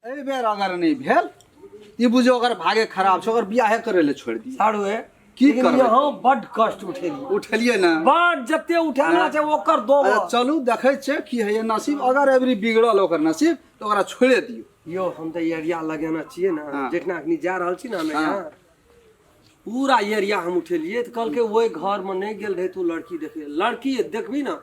एहि बेर अगर नहि भेल ई बुझियौ अगर भागे खराब छै, ओकर बियाहे करै लए छोड़ि दियौ। साढ़ू हे। की लेकिन करबै? यहाँ बड कष्ट उठेलियै। उठेलियै ने। बड जते उठाना छै ओकर दो। अच्छा चलू देखै छियै की होइए नसीब। अगर एबरी बिगड़ल ओकर नसीब तऽ ओकरा छोड़े दियौ। यौ हम तऽ एरिया लगेने छियै ने। हाँ। जेठना अखनी जा रहल छी ने हम हाँ। यहाँ पूरा एरिया हम उठेलियै तऽ कहलकै ओहि घरमे नहि गेल रहै तू लड़की देखे। लड़की देखबी ने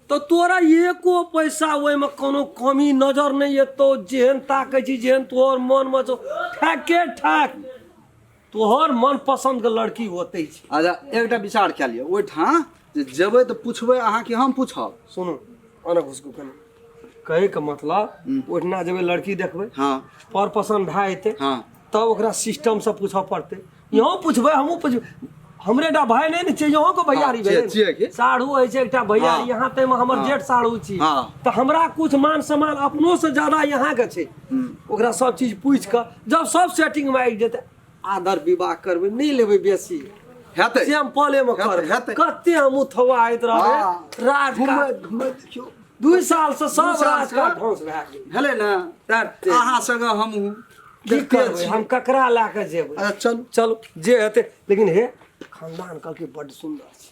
तऽ तोरा एको पैसा ओहिमे कोनो कमी नजर नहि एतौ। जेहन ताकै छी जेहन तोहर मनमे छौ ठाके ठाक तोहर मन पसन्दके लड़की ओतै छै। अच्छा एकटा विचार कए लिअ, ओहिठाम जे जेबै तऽ पुछबै अहाँ कि हम पूछब? सुनू अनक घुसकू कनि, कहैके मतलब ओहिठिना जेबै लड़की देखबै। हाँ। पर पसन्द भए जेतै। हाँ। तब ओकरा सिस्टमसँ पूछऽ पड़तै। इहो पुछबै हमहूँ पुछबै, हमरे टा भाय नहि ने छै, इहो के भैयारी हाँ, भेलै छियै, छियै की? साढ़ू होइ छै एकटा भैयारी। हाँ। यहाँ ताहिमे हमर हाँ। जेठ साढ़ू छी। हाँ। तऽ हमरा कुछ मान सम्मान अपनो से ज्यादा यहाँ के छै। ओकरा सब चीज पूछि कऽ जब सब सेटिंग मे आबि जेतै आदर विवाह करबै, नहि लेबै बेसी। हेतै। सिम्पले मे हेतै, करबै। हेतै। कते हम उथवा आइत रहबै। हाँ। राज घुमैत घुमैत देखियौ 2 साल से सब दू साल राज से- का ढोंस भए गेल। भेलै ने। ताते। अहाँ संगे हमहूँ की देखते करबै छी। हम ककरा लए कऽ जेबै? अच्छा चलू। चलू जे हेतै, लेकिन हे खानदान कहलकै बड्ड सुन्दर छै।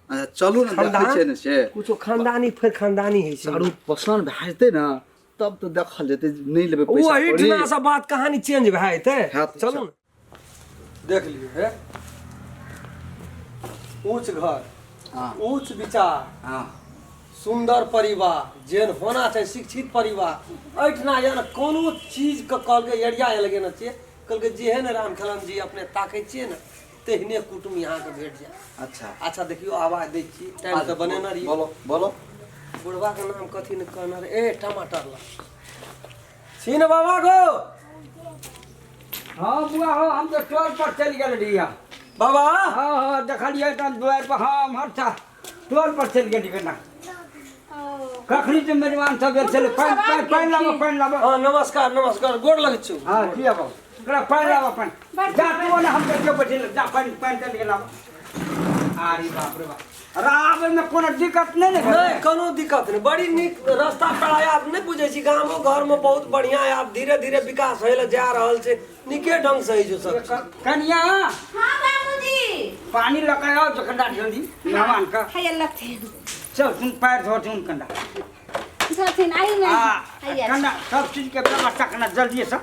अच्छा चलू ने देखै छियै ने से। कुछो खानदानी फेर खानदानी होइ छै। सारू पसन्द भए जेतै ने तब तऽ देखल जेतै, नहि लेबै पैसा ओहिठिना कौड़ी। से बात कहानी चेंज भए जेतै। हेतै, चलू ने देख लियौ। हे ऊंच घर। हाँ। ऊंच विचार। हाँ। सुंदर परिवार जेहन होना चाही, शिक्षित परिवार। एहिठिना यऽ ने कोनो चीजके कहलकै एरिया लगेने छियै, कहलकै जेहन राम खेलन जी अपने ताकै छियै ने तेहने कुटुम यहाँके भेट जायत। अच्छा। अच्छा देखियौ आवाज दै छी, टाइम से बनेने रहियै। बोलो बोलो। बुढ़बाके नाम कथी ने कहने रहै? ए टमाटर ला छी ने बाबा गो। हाँ बुआ हो, हम तो टोल पर चलि गेल रहियै। बाबा। हाँ हाँ देखलियै तहन दुआरि पर। हाँ हम हर टोल पर चलि गेलियै ना। कखनी तऽ मेजबान सब गेल छलै। पानि पानि पानि लाबऽ, पानि लाबऽ। हाँ नमस्कार नमस्कार, गोर लगै छी। हाँ की आबऽ तोरा पानि लाबऽ, पानि जा तू ने हम देखियौ बैठल जा, पानि पानि चलि गेल लाबऽ। अरे बाप रे बाप, अरे आबैमे कोनो दिक्कत नहि ने भेलै? नहि कोनो दिक्कत नहि, बड़ी नीक रास्ता पेड़ा। आब नहि बुझै छी गामो घरमे बहुत बढ़िया आब धीरे धीरे विकास होइ लए जा रहल छै, नीके ढंग से होइ छै सब चीज। कनिया। हाँ बाबूजी। पानी लऽ कऽ आउ जखन जल्दी मेहमान के। हैया लथिन। चल तुम पैर धोथुन कंडा। धोथिन आई ने। आ हैया। कंडा सब चीज के व्यवस्था करना जल्दी से,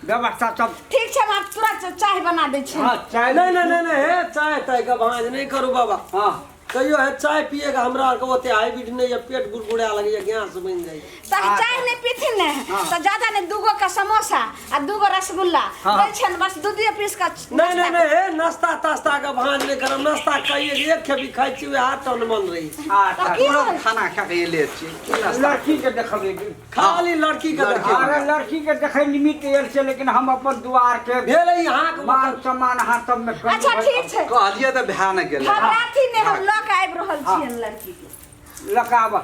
व्यवस्था सब ठीक छै। हम आब तुरंत चाय बना दै छी। हाँ चाय। नहीं नहीं नहीं नहीं, हे चाय ताय के भांज नहीं करू बाबा। हाँ। कहियो है चाय पिएगा हमरा आरके ओते हाइब्रिड नहीं है, पेट गुड़गुड़ा लगैया, गैस बनि जाइए। तऽ चाय नहीं पीथिन ने तऽ ज्यादा नहीं, दूगो का समोसा आ दूगो रसगुल्ला हाँ। दै छनि, बस दू दूए पीस का। नहीं नहीं नहीं, हे नाश्ता तास्ता के भांज नहीं करब। नाश्ता खाइए एक खेपी खाइ छी वएह तन मन रही। अच्छा। तऽ की तुरंत होल? खाना खा के एले छियै की नाश्ता? लड़की के देखबै। खाली लड़की के लड़की। देखियौ। अरे लड़की के देखै निमित्त आयल छै, लेकिन हम अपन दुआर के भेल यहाँ के मान सम्मान अहाँ सब में कमी अच्छा भेल। ठीक छै। कहलियै तऽ भए नहि गेलै। घबराथी नहि, हम लऽ के आबि रहल छियनि लड़की के। लऽ कऽ आबऽ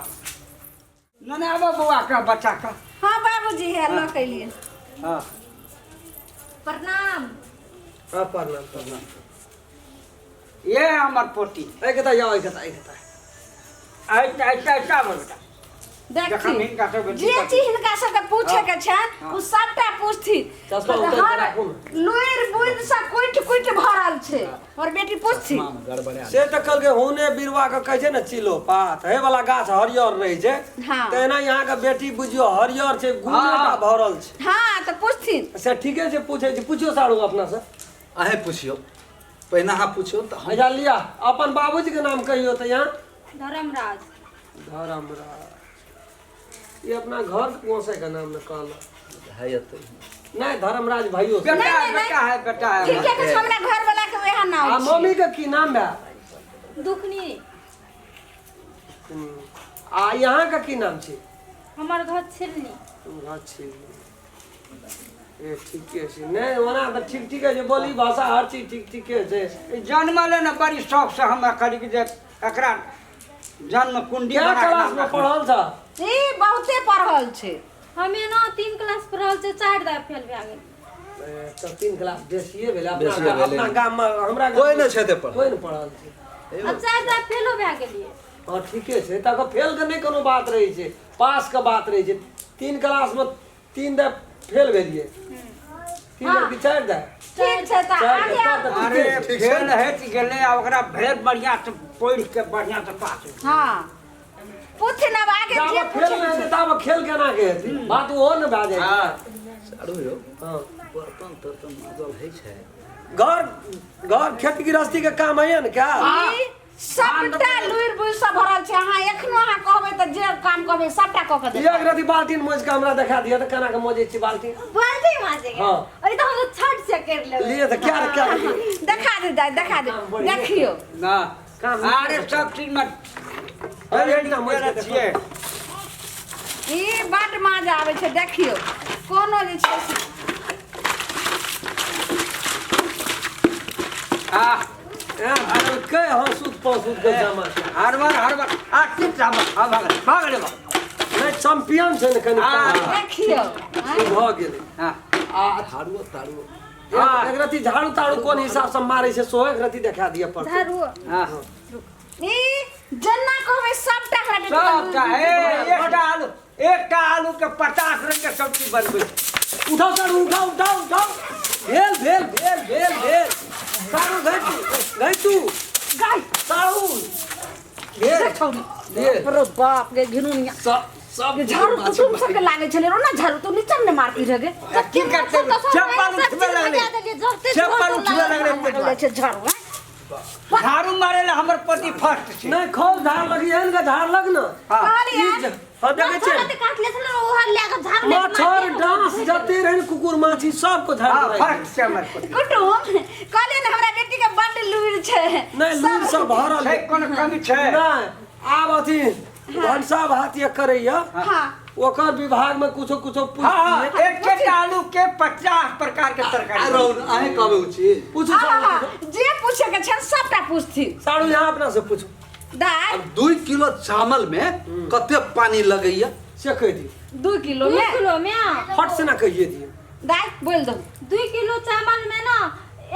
नहि आबऽ बौआ के बच्चा के। हाँ बाबूजी, हे लऽ के एलियै। हाँ। प्रणाम। हाँ प्रणाम प्रणाम। ये हमर पोती। एक कता जाओ, एक कता, एक कता। ऐसा ऐसा ऐसा आबऽ बेटा। देखथिन हिनका सबके जे चीज हिनका सबके पूछे के छनि ओ सबटा पूछथिन। चश्मा उतारि के हर राखू ने। लुरि बुद्धि से कुटि कुटि भरल छै और बेटी पूछथिन। से तऽ कहलकै हुने बिरुआ के कहै छै ने चिलो पात हे वाला गाछ हरियर रहै छै। हाँ। तहिना यहाँ के बेटी बुझियौ हरियर छै, गुणेटा भरल छै। हाँ तऽ पूछथिन। से ठीके छै, पूछै छै, पूछियौ सारू अपना से। अहें पुछियौ, पहिने अहाँ पुछियौ तऽ हम। अच्छा लिअ अपन बाबूजी के नाम कहियौ तऽ यहाँ। धर्मराज। धर्मराज। ये अपना घर के गोसाई के नाम ने कहलक। है एतै। नहीं धर्मराज भाइयों से। बेटा नहीं, है नहीं, बेटा है बेटा है। ठीके छै, हमरा घर वाला के वएह नाम आ छै। मम्मी के की नाम बा? दुखनी। आ यहाँ के की नाम छै? हमर घर छिलनी। घर छिलनी। ए ठीके छै। नहीं ओना तऽ ठीक ठीके छै, बोली भाषा हर चीज ठीक ठीके छै। जन्मले ने बड़ी शौक से हमरा कहली कि जे एकरा जन्म कुंडी क्या बना के क्लास नाम में राखबै। पढ़ल छ? ई बहुते पढ़ल छै। हमे ना 3 क्लास पढ़ल छै, 4 दा फेल भए गेल। ए, तऽ 3 क्लास बेसिए भेलै अपना बेसिए भेलै। अपना गाम में, हमरा गाम कोइ में नहि छै तऽ पढ़ल। कोइ नहि पढ़ल छै। अब 4 दा फेलो भए गेलियै। हाँ ठीके छै, तकर फेल के नहि कोनो बात रहै छै, पास के बात रहै छै। 3 क्लास में तीन दा फेल भेलिए। तीन दा कि चारि दा? ठीक छै तऽ चारि आगे दा, आउ। तब तऽ अरे ठीके छै। फेल हटि गेलै आ ओकरा भेल बढ़िआँ से पढ़ि के बढ़िआँ से पास हो। हाँ पूछथिन अब आगे जे ताबे फेल पूछे नहि हेतै ताबे खेल केना के हेतै? बात ओहो ने भए जाइ छै। सारू यौ, हँ। बर्तन तर्तन माजल होइ छै? घर घर खेती गृहस्थी के काम है ने क्या? ई सबटा लुरि बुरि सब भरल छै। अहाँ एखनो अहाँ कहबै तऽ जे काम कहबै सबटा कऽ के देब। एक रति बाल्टीन मोज के हमरा देखा दिअ तऽ केना के मोजै छी बाल्टीन। बाल्टी माजे के? हाँ। अरे तो हम तो छठ से कर लेबै। लिए तऽ क्या क्या? देखा दे दाइ, देखा दे, देखियौ। ना काम अरे सब चीज में अरे एकटा मोजि के छियै। ई बड मजा आबै छै। देखियौ कोनो जे छै से आ के हंसूत पसूत के जमा छै। हरबर हरबर आ ठीक छै, आ भागल भागल बा। नहि, चैंपियन छै ने कनि। आ। देखियौ। भऽ गेलै। हां। आ झाड़ुओ ताड़ुओ? हाँ। एक रति झाड़ू ताड़ू कोन हिसाब से मारै छै सेहो एक रति देखा दिअ पड़तै। झाड़ू? हां। ई जेना कहबै सबटा हमरा बेटी के सबटा ए एकटा आलू, एकटा आलू के 50 रंग के सब्जी बनबै छै। उठाओ सारू, उठाओ उठाओ उठाओ। भेल भेल भेल भेल भेल सारू, घैटू घैटू। गाय। सारू भेल भेल। अरे बाप रे, घिनुनिया। सब सब झाड़ू कुटुम सबके लागै छलै रो ना, झाड़ू तो नीचा में मारती रह गे। की करतै? चप्पल उठबे लगलै, चप्पल उठबे लगलै। लागै छै झाड़ू, हैं? झाड़ू मारे ला हमर पति फर्स्ट छै। नहि, खोल झाड़ लगी एहन के झाड़ लग ने। हां। कहलियै। ई हाँ, देखै छियै। काट ले छलै ओहर लए के झाड़ू लए के मच्छर मारते। डांस जते रहै ने, कुकुर माछी सबको झाड़ हां। देबै। फर्स्ट छै हमर पति। कुटुम कहलियै ने हमरा बेटी के बड लुरि छै। नहि, लूर सब भरल छै, कोनो कमी छै? नहि। आब अथी भनसा भात ये करैया, हाँ। ओकर विभाग में कुछो कुछो पूछ। हाँ हाँ, एक एक आलू के 50 प्रकार के आ तरकारी। रौ, अहें कहबै उ चीज? पूछू। आहा, सारू। जे पूछे के छै सबटा पूछथिन। सारू, यहाँ अपना से पूछू। दाइ। 2 किलो चावल में कते पानी लगैया? से कहि दियौ। 2 किलो 2 में? किलो में। फट से ना कहिए दियौ। दाइ, बोल दो। 2 किलो चावल में ना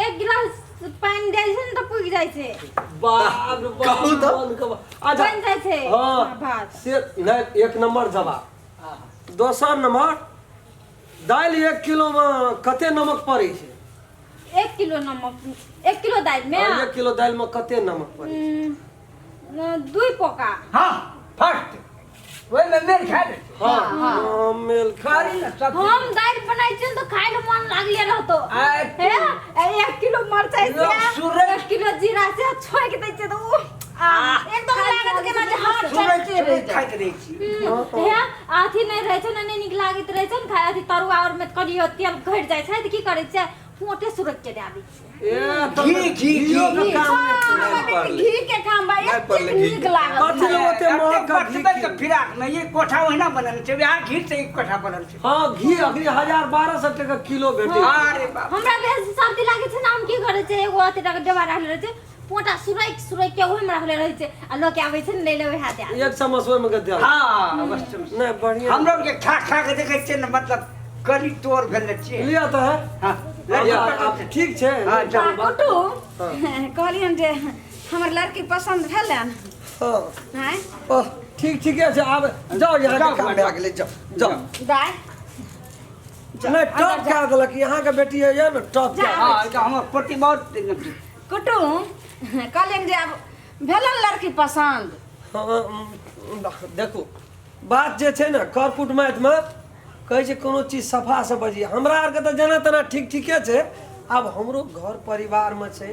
एक गिलास पानि दै छै ने तऽ पुगि जाइ छै। बाप रे बाप। कहू तऽ। मन के अच्छा। बनि जाइ छै। हाँ। भात। से नहीं, एक नंबर जवाब। दोसर नंबर, दालि 1 किलो में कते नमक पड़ै छै? 1 किलो नमक, 1 किलो दालि में? हाँ, 1 किलो दालि में कते नमक पड़ै छै? दुई पोका। हाँ, फर्स्ट ओहिमे मेल खा लै छै। हाँ हाँ, मेल खा। करी ने सब। हम दालि बनाइ छियै ने तऽ खाय ले मन लागले रहतो। हे, 1 किलो मरचाइ से लोग सुरै- 1 किलो जीरा से छोंकि दै छियै तऽ ओ एकदम लागत केना जे हाथ सुरै चलते रहि सुरै जायत। खाइत रहै छी। हे, अथी नहि रहै छै ने, नहि नीक लागैत रहै छै ने खाय। अथी तरुआ और में कनि तेल घटि जाइ छै तऽ की करै छियै, पोटे सुरक के दए दै छियै। ए तऽ घी, घी, घियो के घी। काम नहि। हाँ, हमर बेटी घी के काम बा नहि एतेक पड़लै घी नीक के। लागत। कथी लए ओते महग का घी? बचबै के फिराक में ये कोठा ओहिना बनल छै, वएह घी से एक कोठा बनल छै। हाँ, घी अखनी 1000-1200 टका किलो भेटै छै। अरे बाप। हमरा बेसी सर्दी लागै छै ने, हम की करै छियै, एगो अथी टका डिब्बा राखले रहै छै, पोटा सुरैक सुरैक के ओहिमे राखले रहै छै आ लऽ के आबै छै ने लै ले, वएह दए। एक चम्मच ओहिमे के देल। हाँ, अवश्य। नहि, बढ़िया। हम लोग के खा खा के देखै छियै ने, मतलब करी तोड़ भेल छियै। लिअ तऽ है। हाँ। आब ठीक छै। हाँ, चल। आ, कुटुम कहलियनि जे हमर लड़की पसन्द भेलनि? हाँ। आँय? ओह, ठीक ठीके छै। आब जाउ, यहाँ के जाउ, काम जाउ। भए गेलै, जाउ जाउ। दाइ। नहि, टॉप कए देलक यहाँ के बेटी है ने, टॉप कए। हाँ, तऽ हमर पति बहुत कुटुम कहलियनि जे आब भेलनि लड़की पसन्द? हाँ, देखू, बात जे छै ने, कर कुटमैतमे कहै छै कोनो चीज सफा से बजिए। हमरा आरके तऽ जेना तेना ठीक ठीके छै। आब हमरो घर परिवारमे छै,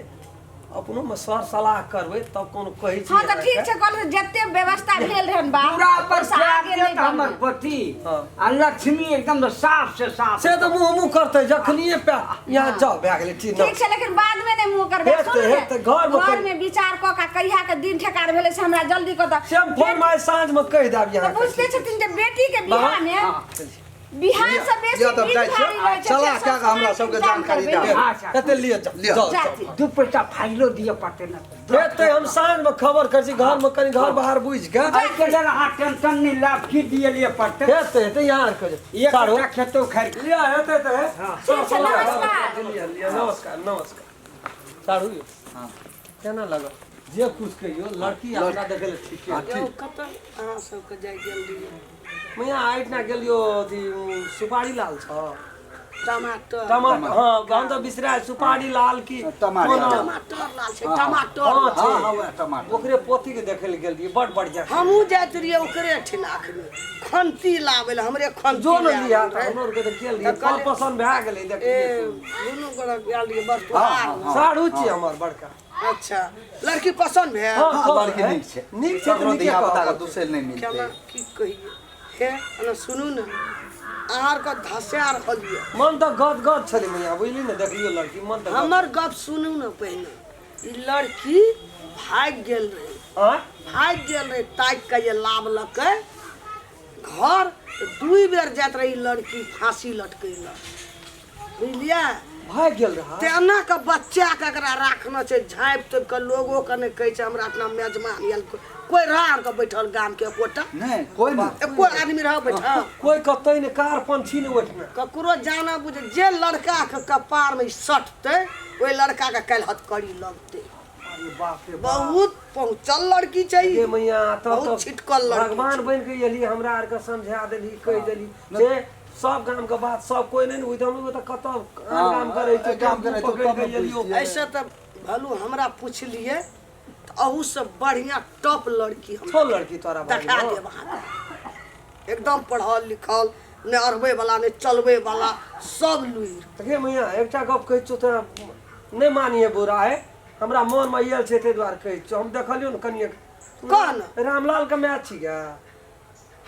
अपनोमे सर सलाह करबै तब कोनो कहै छी। हाँ, तऽ ठीक छै। कहलियै जते व्यवस्था भेल रहन बा, पूरा पर ओहिसँ आगे प्यार नहि देत हमर बढ़बै। पति। हाँ। आ लक्ष्मी एकदम साफ से साफ। से तऽ मुँह मुँह करतै जखनिए पे यहाँ जाउ, भए गेलै, ठीक। ठीक छै, लेकिन बाद में नहि मुँह करबै। हेतै, सुन ने, हेतै, घरमे घर में विचार कऽ के कहिया के दिन ठेकार भेलै से हमरा जल्दी कऽ दऽ। से हम फोन आइ साँझमे कहि देब तऽ यहाँ। बुझते छथिन जे बेटी के बियाह में बिहार से बेसी लिअ तब बिल जाइ छियै। भारी रहै छै। सलाह से कए कऽ हमरा सब सबके इंतजाम जानकारी करबै। दए। अच्छा। कते लिअ, जाउ। लिअ। जाउ। जाति। दू पैसा फाइलो दिअ पड़तै ने। हेतै, हम साँझमे खबर करै छी, घरमे कनि घर बाहर बुझि कऽ। एहिके लेल अहाँ टेंशन नहि लाभ की दिए लिए पड़तै। हेतै हेतै, यहाँ आर कऽ एक सारो कट्ठा खेतो खरीद लिअ, हेतै तऽ हे। ठीक छै, नमस्कार। लिअ लिअ, नमस्कार नमस्कार। सारू यौ, केना लागल? जे कुछ कहियौ, लड़की हमरा देखै लए ठीक हाँ, छै। ठीक। कतऽ अहाँ सबके जाइ गेल रहियै? मैया आइठना गेलियो अथी सुपारी लाल छ टमाटर टमाटर हाँ हम तऽ बिसरा सुपारी लाल की टमाटर। कोना टमाटर लाल छै टमाटर हाँ, लाल। छै। हाँ हाँ वएह टमाटर ओकरे पोती के देखे ले गेल रहियै बड़ बढ़िया हमहूँ जाइत रहियै ओकरे ठिना अखनी खंती लाबै लए हमरे खंती जो न लए लिया आयल रहै। हमरो आरके तऽ गेल रहियै तऽ फल कहलियै- पसन्द भए गेलै ए देखलियै दुनू गोरा गेल रहियै बड़ तोहार हाँ। साढ़ू छियै हमर बड़का अच्छा लड़की पसन्द भेल हाँ, हाँ, लड़की नीक छै नीक छै तऽ ककरो नीके धिया पुता के कहब। दूसरे नहि मिलतै केना की कहियै हे एना सुनू ने अहाँ आरके धसा रहल यऽ मन तऽ गद गद छलै मैया बुझली ने देखलियो लड़की मन तऽ हमर गप सुनू ने पहिने ई लड़की भागि गेल रहे आँय भागि गेल रहे ताकि के जे लाबलकै घर तऽ दुइ बेर जाइत रहे ई लड़की फांसी लटकै लए बुझलियै भागि गेल रहा तेना के बच्चा के एकरा राखना छै झाँपि तोपि के लोगो के नहि कहै छै हमरा अपना मेजबान आयल कोइ रह के बैठल गाम के एकोटा नहि कोइ नहि एको आदमी रह बैठल कोई कतै ने कार पंछी ने ओठना ककरो जाना बुझे जे लड़का के कपार में सटतै ओहि लड़का के काल्हि हथकड़ी लगतै अरे बाप रे बाप बहुत पहुँचल लड़की छै गे मैया तब बहुत तऽ छिटकल लड़की भगवान छै। बनि के एली हमरा आर के समझा देली कहि देली जे सब गाम के बात सब कोई नहीं ने हम लोग तऽ कतऽ आन गाम करै छै गाम करै छै, पकड़ि तब के ने एलियो बुझतियै। ऐसे तऽ भलू हमरा पुछलियै तऽ अहू से बढ़िया टॉप लड़की हम छौ लड़की तोरा बारे देखा मे? देब अहाँके एकदम पढ़ल लिखल नहि अरबै वाला नहि चलबै वाला सब लुरि तऽ गे मैया एकटा गप कहै छियौ तोरा नहि मानिए बुरा है हमरा मोनमे आयल छै ताहि दुआरे कहै छियौ हम देखलियौ ने कनिए कह ने। रामलाल के माय छियै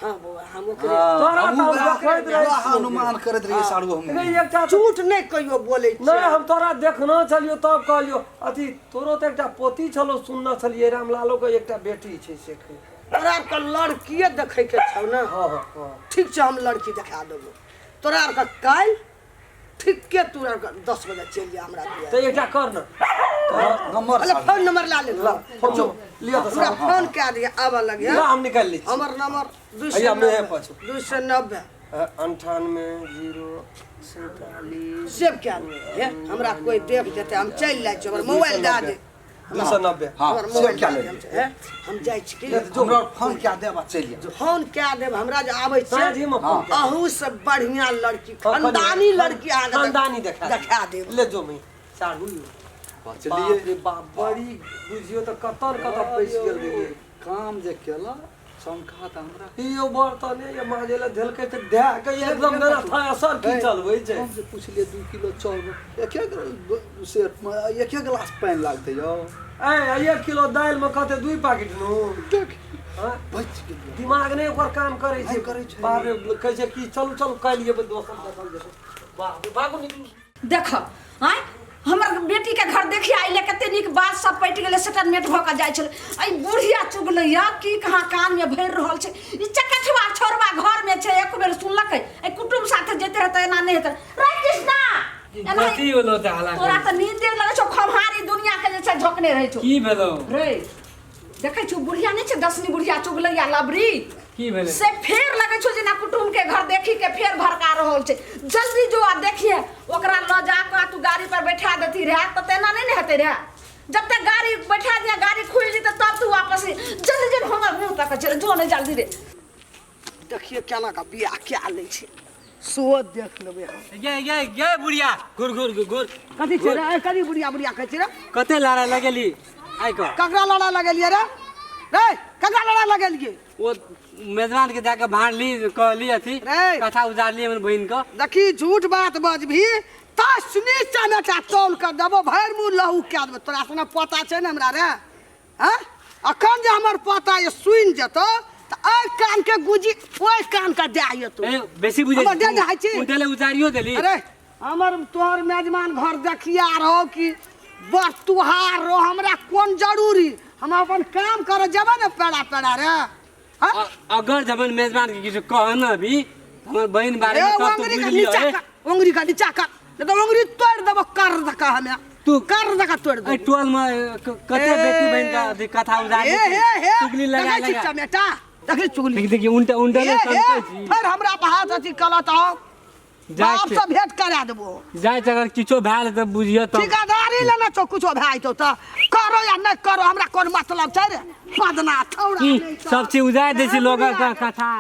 हाँ बौआ हम ओकरे तोरा हमहूँ तऽ हम वएह- देखैत रहै वएह छियौ। अनुमान करैत रहियै साढ़ू हम गे एकटा झूठ नहि कहियो बोलै नहि छियै हम तोरा देखना छलियौ तब कहलियौ अथी तोरो तऽ एकटा पोती छलौ सुनने छलियै रामलालो के एकटा बेटी छै से कहै। तोरा आरके लड़किए देखैके छौ ने हँ हँ हँ ठीक छै हम लड़की देखा देबो तोरा आरके काल्हि ठीके तोरा आरके 10 बजे चलि जा हमरा दुआरि। तऽ एकटा कर ने नंबर अरे साढ़ू। फोन नंबर ला ले ला फोन लिअ तऽ पूरा फोन कए दिअ आबऽ लगे ला हम निकालि लै छी हमर नंबर दू सए हैया मेहे नब्बे पाछू। 290 98 0 47 सेव कए दे हे हमरा कोइ देख जेतै हम चलि जाइ छी हमर मोबाइल दए दे 290 हाँ हमर सेव मोबाइल कए दए दे लेलियै हम हे हम जाइ छी की हमरा फोन कए देब आ चलि आयब फोन कए देब हमरा जे आबै छै साँझेमे फोन कए अहू से बढ़िया लड़की खानदानी लड़की अहाँके खानदानी देखा देखा देब ले जो मैं साढ़ू लियो बचलियै बाप रे बाप बड़ी बुझियो तऽ कतऽ ने कतऽ फँसि गेल रहियै काम जे केला शंका तऽ हमरा यो बर्तन ये माजे लए धेलकै तऽ धए के एकदम जेना थ्रेसर की चलबै छै हम जे पुछलियै 2 किलो चाउर एक एक सेर एक एक गिलास पानि लागतै यौ ऐ 1 किलो दालि मे कहतै 2 पैकेट नून देख हँ? बचि गेलियै दिमाग नहि ओकर काम करै छै नहि करै छै। बाप रे कहै छै कि चलू चलू काल्हि जेबै दोसर देखल जेतै बाप रे भागू निकलू देख आँय हमर बेटी के घर देखिए आइले कते नीक बात सब पटि गेलै सेटलमेंट भऽ कऽ जाइ छलै एहि बुढ़िया चुगलैया की कहाँ कान में भरि रहल छै ई चकठवा छोड़वा घर में छै एक बेर सुनलकै एहि कुटुम्ब साथे जेते हेतै एना नहि हेतै रे कृष्णा एना कथी भेलो तऽ हल्ला तोरा तऽ नींदे लगै छौ खम्हारी दुनिया के जे छै झोकने रहै छौ की भेलो रे देखै छौ बुढ़िया नहि छै दसनी बुढ़िया चुगलैया लबरी की भेलै से फेर लगै छौ जेना कुटुम्ब के घर देखी के फेर भड़का रहल छै जल्दी जो आ देखिए ओकरा लऽ जा कऽ तू गाड़ी पर बैठा देती रहे तऽ तेना नहि ने हेतै रहे जब तक गाड़ी बैठा दिया गाड़ी खुलि जेतै तब तू वापस जल्दी जल्दी हमर मुँह तक चल जो नहि जल्दी रे देखिए केना का बियाह कए लै छै सेहो देख लेबै हम गे गे गे बुढ़िया घुर घुर घुर घुर कथी छै रे ए, कथी बुढ़िया बुढ़िया कहै छै रे कते लड़ाई लगेली आइ कऽ ककरा लड़ाई लगेलियै रे रे ककरा लड़ाई लगेलियै ओ मेजबान के जाके भाड़ली कहली अथी रे। कथा उजारली हमर बहिन के देखी झूठ बात बजबही तसनी चमेटा तौल कर देबो भरि मुँह लहू कए देबो तोरा सना पता छै ने हमरा रे हँ अखन जे हमर पता ये सुनि जेतौ तऽ एहि कानके गुजी ओहि कानके दए जेतौ ए बेसी बुझै हमर दे दे छी। उनटेले उजारियो देली अरे हमर तोहर मेजबान घर देखिया रहो कि बड़ तुहार रहो हमरा कोन जरूरी हम अपन काम करे जेबै ने पेड़ा पेड़ा रे हँ? अगर जबन मेजबान के किछु कह न अभी हमर बहिन बारे ए में तब तो उंगरी बुझ के लियो नीचा ए कर उंगरी के नीचा कर नहीं तो उंगरी तोड़ देबो कर दका हमे तू कर दका तोड़ ए देबो टोल में कते बेटी बहिन का अथी कथा उजारली हे हे हे चुगली लगा देखै छी लगा चमेटा देखै चुगली देखी देखी उनटे उनटे हे हे सनकै छी फेर हमरा पर हाथ अथी कलत आओ जाइ बाप छै से भेंट करा देबो जाइ छै अगर किछो भए तऽ बुझियो तब ठिकादारी लेने छौ कुछो भए जेतौ तऽ करो या नहि करो हमरा कोन मतलब छै रे पदना छौड़ा की नहि सब चीज उजारि दै छै लोगक कथा